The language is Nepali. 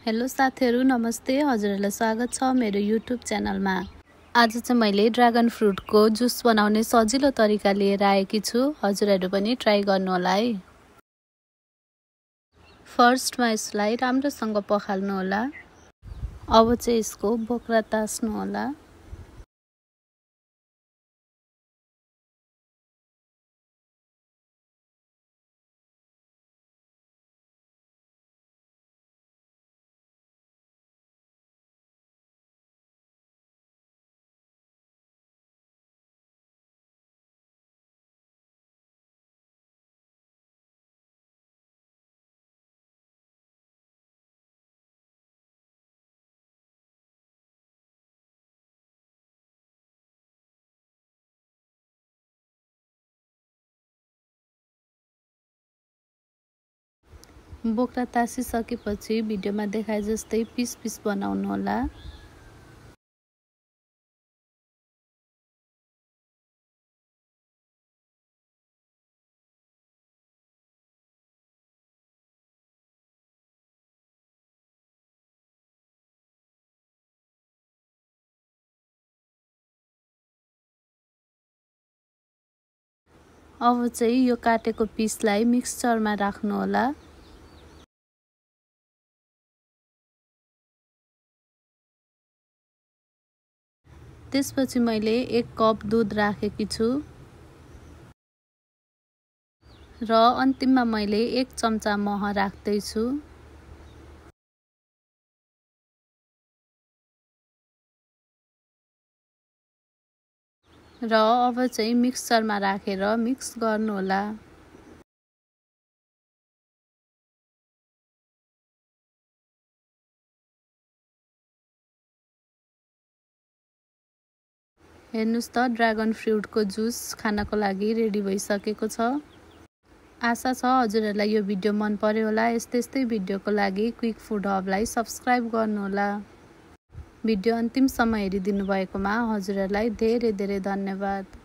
हेलो साथीहरु, नमस्ते। हजुरहरुलाई स्वागत छ मेरो युट्युब च्यानलमा। आज चाहिँ मैले ड्र्यागन फ्रुटको जुस बनाउने सजिलो तरिका लिएर आएकी छु। हजुरहरु पनि ट्राई गर्नु होला है। फर्स्टमा यसलाई राम्रोसँग पखाल्नु होला। अब चाहिँ यसको बोक्रा तास्नु होला। बोक्रा तासिसकेपछि भिडियोमा देखाए जस्तै पिस पिस बनाउनु होला। अब चाहिँ यो काटेको पिसलाई मिक्सचरमा राख्नु होला। त्यसपछि मैले 1 कप दूध राखेकी छु र अन्तिममा मैले 1 चम्चा मह राख्दै छु। र अब चाहिँ मिक्सचरमा राखेर मिक्स गर्नु होला। हेर्नुस् त ड्र्यागन फ्रुटको जुस खानको लागि रेडी भइसकेको छ। आशा छ हजुरहरुलाई यो भिडियो मन पर्यो होला। यस्तै भिडियोको लागि क्विक फूड हबलाई सब्स्क्राइब गर्नु होला। भिडियो अन्तिमसम्म हेरिदिनु भएकोमा हजुरहरुलाई धेरै धेरै धन्यवाद।